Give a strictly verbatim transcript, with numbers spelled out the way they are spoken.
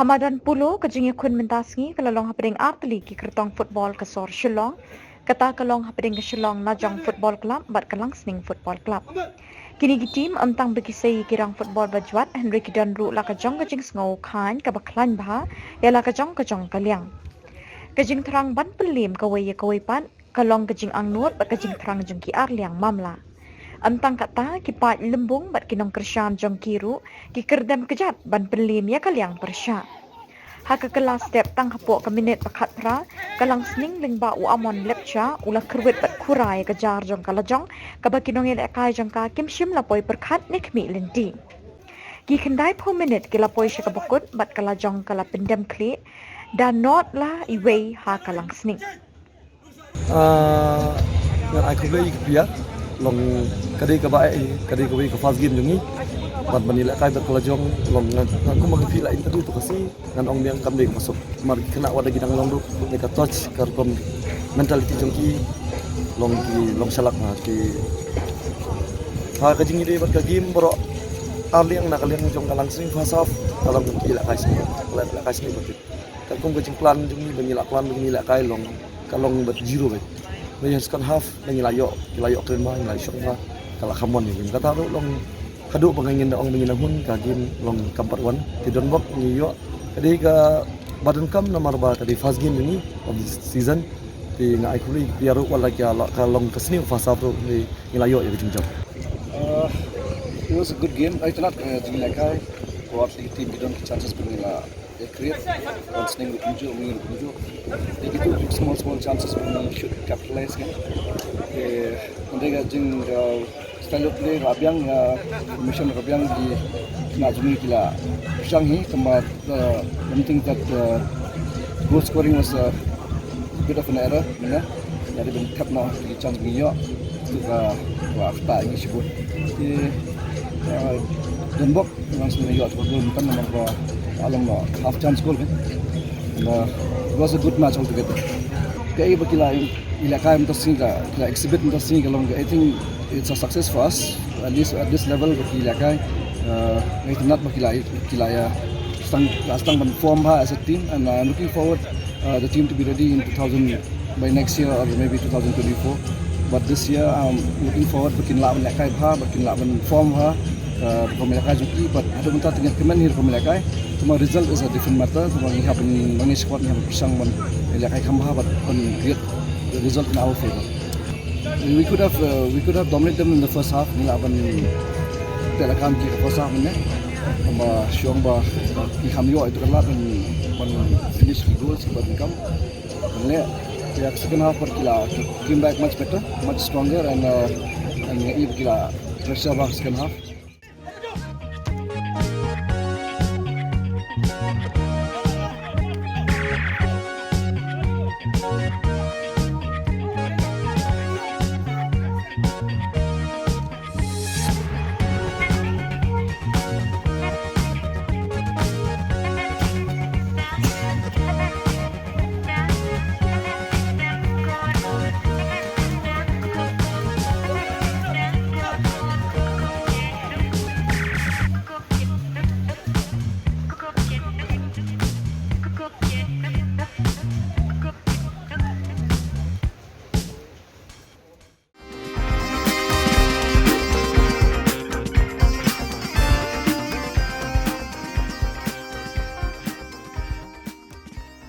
Ha madan polo, ka jingïakhun mynta sngi ka la long hapdeng artylli ki kyrtong football ka sor Shillong. Kata ka long hapdeng ka Shillong Lajong Football Club bad ka Langsning Football Club. Kine ki team ym tang ba ki sei ki rang football ba jwat, hynrei ki don ruh la ka jong ka jingsngew khain kaba khlaiñ bha ïa la ka jong ka jong ka liang. Ka jingthrang ban pynliem kawei ïa kawei pat ka long ka jingangnud bad ka jingthrang jong ki ar liang mamla. Ym tang kata, ki paid lymbung bad ki nongkyrshan jong ki ruh ki kyrdem kjat ban pynliem ïa ka liang pyrshah. Ha ka kylla step tang hapoh ka minit ba khatphra, ka Langsning lyngba u Amon Lepcha u la kyrwit bad khura ïa ka jar jong ka Lajong, kaba ki nongïalehkai jong ka kim shym la poi pyrkhat ne khmih lynti. Ki khyndai phew minit ki la poi sha kaba kut bad ka Lajong ka la pyndem khlieh da nod la iwei ha ka Langsning. Ah, ngan ai khublei ïa ki player. Long ka dei kaba, eh, ka dei kawei ka first game jong ngi. Bad ban ïalehkai bad ka Lajong, long nga, nga kumba ki phi la interview to ka sngi, ngan ong biang kam dei kaba suk. Namar ki khynnah wat la ki dang long ruh ne ka touch, ka rukom mentality jong ki, long ki long shalak, nga ki. Ha ka jingïadei bad ka game baroh, ar liang na ka liang jong ka Langsning first half ka long ki ïalehkai sngewbha, ïalehkai sngewbha. Katkum ka jingplan jong ngi ba ngi la plan ba ngi ïalehkai, long ka long bad zero bad. Ba ïa second half ba ngi la ïoh, ngi la ïoh kren bha, ngi la ïoh shong bha, ka la kham wan ïa ka game. Kata ruh long haduh ba ngin da ong ba ngin da hun, ka game long kam pat wan. Te donbok ngi ïoh ka dei kaba donkam namar ba ka dei first game jong ngi of this season. Te nga ai khublei ïa ki player ruh, wat la ka long ka sniew first half ruh, te ngi la ïoh ïa ka jingjop. Uh, it was a good game. Ai, tynat, uh, jingïalehkai. Wat la ki team ki don ki chances ba ngi la, eh, create. Wan sneng ruh kumjuh, wan ngi ruh kumjuh. Te kitu ki small, small chances ba ngi should capitalize kan. Te, wan dei ka jing, uh, style of play ka la biang, uh, formation ka la biang, ki khynnah jong ngi ki la pyrshang hi, tangba, uh, I don't think that, uh, goal scoring was, uh, bit of an error, you know. Ïa dei ban thep noh ki chance ba ngi ïoh. Te ka, ka ktah ïa ngi shibun. Te, uh, donbok, ngan sngewbha ïoh ka goal mynta namar ba ka long noh half chance goal kan. And, uh, it was a good match altogether. Kaei ba ki la ïalehkai mynta sngi, ka, ki la exhibit mynta sngi ka long, I think it's a success for us. At least at this level ba ki ïalehkai, uh, nga itynnad ba ki la, ki la ïa sdang, la sdang ban form bha as a team, and, uh, I'm looking forward, uh, the team to be ready in two thousand, by next year or maybe two thousand twenty-four. But this year, I'm looking forward ba kin lah ban ïalehkai bha, ba kin lah ban form bha, uh, rukom ïalehkai jong ki, but haduh mynta te ngi kmen hi rukom ïalehkai. Tangba result is a different matter, tangba ngi hap ban, ngi squad ngi hap ban pyrshang ban ïalehkai kham bha, bad ban create the result in our favor. We could have, uh, we could have dominated them in the first half. Ngi lah ban pynlehkai ki first half mynne. Tangba shu ong ba, uh, ngi kham ïoh ïa ka lad ban, ban finish ki goals kiba donkam. Mynne, ïa ka second half pat ki la, ki came back much better, much stronger, and, uh, and ïa ki la pressure bha second half.